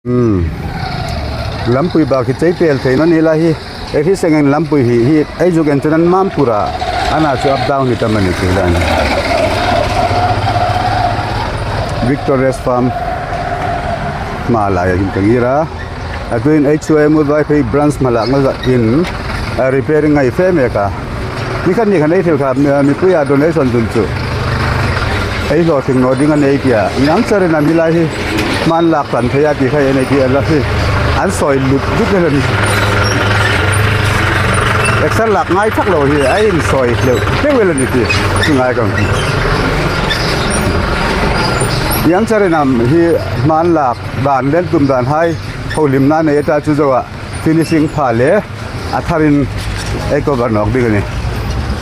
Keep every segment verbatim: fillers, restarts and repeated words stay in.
Hmm. Lampui bak hi chei pel thei naw ni la hi. Ei hi sengin lampui hi, hi ei zuk en chen an mam pura. Ana chu up down hi tam a ni ti dan. Victorious Farm hma laia hin ka ngir a. A tuin H Y M Muolvaiphei branch hmalakna zatin, a, repairing a ngai fe mek a. Ni khat ni khan ei thil kha, mi, mipui a donation dun chu ei hlawtling naw ding a nei tia. Ieng ang charin am hi lai hi hma an lak tan thei a ti kha ei nei ti a la hi. An sawi lut lut el a ni. Extra lak ngai thak lo hi, a insawi hleuh hleuh el a ni ti. Chu ngai kan. Ieng ang charin am hi hma an lak dan le an tum dan hai, holimna nei ta chu zo a. Finishing pha le a tharin ei cover nawk ding a nih.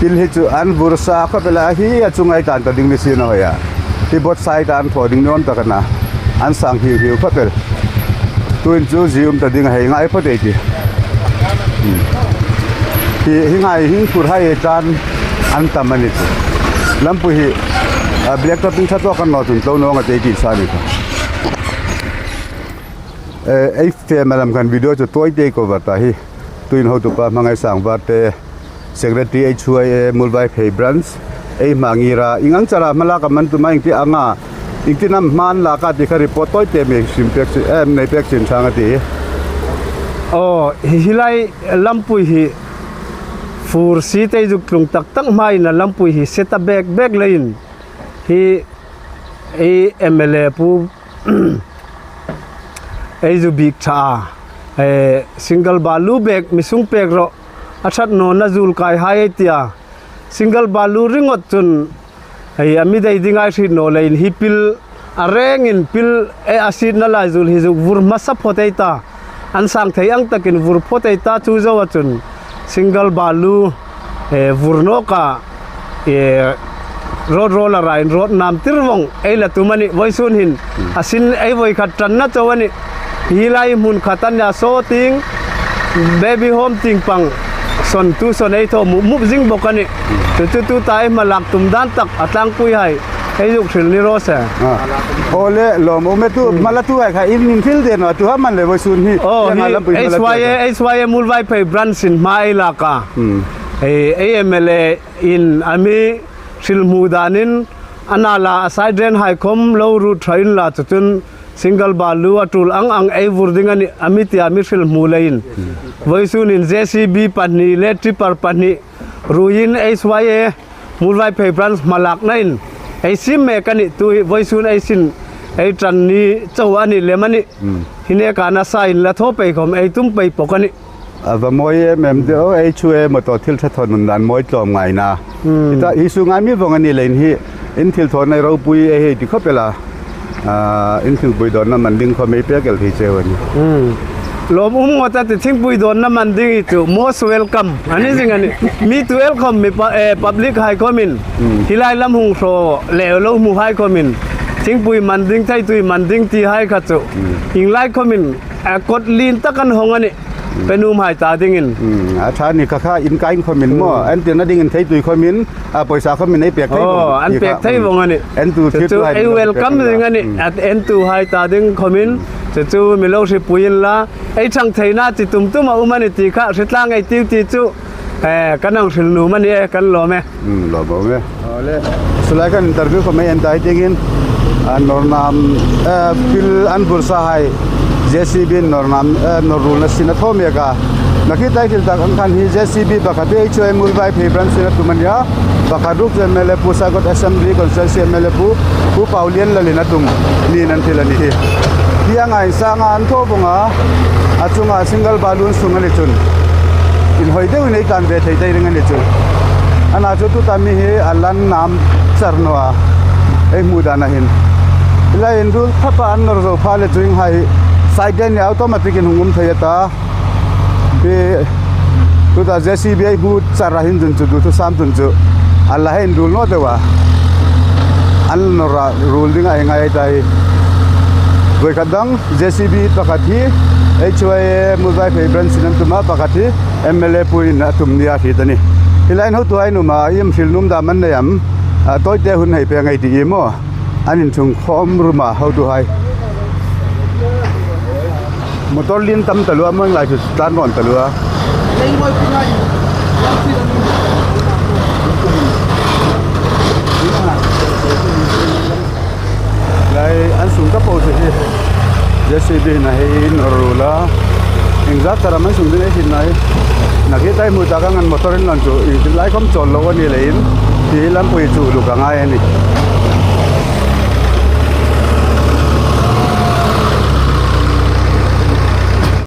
Pil hi chu an vur sa khawp el a, hi a chunga ei tan ta ding ni si naw hoi a. Hi both side an thaw ding nuom tak a na. An sang hiu hiu khawp el. Tuin chu zie um ta ding a, hei ngai phawt ei ti. Hmm. Hi, hi ngai hin phur hai ei tan an tam a ni chu. Lampui hi, a, black topping ṭha tawk kan naw chun tlo nawng a tei ti sa ni kha. Eh, ei fe ma lam khan video chu tawi te cover ta hi. Tuin hotupa Hmangai Sangvar te, Secretary H Y A Muolvaiphei Branch, ei hma ngir a. Ieng ang chara hma lak am an tum a, ieng ti anga, ieng tin am hma an lak a ti kha report tawi te mi sim pek si, eh, nei pek sin chang a ti. Aw, hi, hi lai lampui hi fur si te zuk tlung tak tak hmain a lampui hi se ta bek bek leiin. Hi ei M L A pu ei zu bik ṭha a, eh, single balu bek mi sung pek rawh, a ṭhat nawna zul kai hai ei tia. Single balu ringawt chun, eh, a mi dei ding ei hriet naw leiin hi pil a rengin pil, eh, a sietna lai zul hi zuk vur hmasa phawt ei ta. An sang thei ang takin vur phawt ei ta chu zo a chun single balu, eh, vur nawk a, eh, road roller-in road nam tir vong ei la tum a nih. Vawisun hin a sin ei voi khat ṭanna chau a nih. Hi lai hmun khat a nia, saw tieng, baby home tieng pang sawn tu sawn ei thaw mup mup zing bawk a nih. Chu chu tuta ei hma lak tum dan tak a tlangpui hai ei zuk hril ni raw se. Ah. Aw le, lawm um e tu, hmm, hma la tu hai kha in, in hril de naw, tu ha man le vawisun hi. Oh, hi, hma la tu hi hma la tu hai kha. H Y A, H Y A Muolvaiphei Branch-in hma ei lak a. Hmm. Ei, ei M L A-in a mi hril hmu danin a na la a side drain hai khom lo rut ṭha inla chu chun single balu a tul ang ang ei vur ding a nih a mi tia mi hril hmu leiin. Hmm. Vawisun hin J C B pahni le tipper pahni ruiin H Y A Muolvaiphei Branch hma laknain ei siem mek a nih, tu hi vawisun ei sin ei ṭan ni chau a ni lem a nih. Hmm. Hi neka nasa in la thaw pei khom ei tum pei bawk a nih. A va mawi em em de, o, H Y A motor thil ṭha thaw nun dan mawi tlawm ngai a nih. Hmm. Hi ta, hi sunga mi vong a ni leiin hi in thil thaw nei ropui ei hei ti khawp el a. Ah, in thingpui dawnna man ding khom ei pek el thei cheu a nih. Hmm. Lawm um ngawt a ti, thingpui dawnna man ding hi chu most welcome a ni zing a nih. Mi tu el khom mi pa, eh, public hai khomin. Hmm. Hi lai lam hung hraw le lo hmu hai khomin. Thingpui man ding, theitui man ding ti hai kha chu. Hmm. Ieng lai khomin, eh, kawt lien tak an hawng a nih. Hmm. Pe nuom hai ta dingin. Hmm. A ṭha ni kha kha in kai khomin maw. Hmm. An tina dingin theitui khomin. A, pawisa khomin ei pek thei vong. Oh, an pek thei vong a nih. Entu chu chu ei welcome ding a nih. Hmm. At entu hai ta ding khomin, hmm, chu chu mi lo hripui inla. Ei ṭhang theina chi tum tum a um a nih ti kha hre tlang ei tiu ti chu. Eh, kan hang hril nuom a nih e, kan lawm e. Hmm, lawm bawk e. Aw le. Chu lai khan interview khom ei en ta hi dingin. A nawr nam, eh, pil an vur sa hai. J C B nawr nam, eh, nawr rulna sin a thaw mek a. Nakie title tak ang khan hi J C B pakhat hi H Y A Muolvaiphei Branch-in a tum a nia. Pakhat ruok chu M L A Pu Saikot Assembly Constituency M L A Pu, Pu Paulienlal-in a tum niin an hril a ni hi. Hi anga insanga an thaw vong a, a chunga single balu an sung a ni chun. Inhawi deuin ei tan ve thei ta ding a ni chu. Ana chu tuta mi hi a lan nam char naw a. Ei hmu dana hin. Hi lai in rul thapa an nawr zo pha le chu ieng hai side drain hi automatic-in hung um thei a ta. Hi, tuta J C B ei hmu char a hin chun chu, tu thu sam chun chu. A la hei inrul naw deu a. An nawra rul ding a hi ngai ta hi. Voi khat dang J C B pakhat hi H Y A Muolvaiphei Branch-in an tum a, pakhat hi M L A puin a tum nia hriet a nih. Hi lai in hotuhai nuom a, iem hril nuom dam an nei am, a, tawite hun hei pek ngei ti i maw. An inchung khawm rum a hotuhai. Motor lien tam taluo, a hmang lai chu tlan rawn taluo. Lai an sung ka po chu hi. J C B hin a hei nawr ru la. Engzat taram an sung ding ei hriet nai. Nakie tai hmu ta ka ngan motor in lan chu. Ei lai khom chawl lo a ni leiin. Hi lampui chu luk a ngai a nih.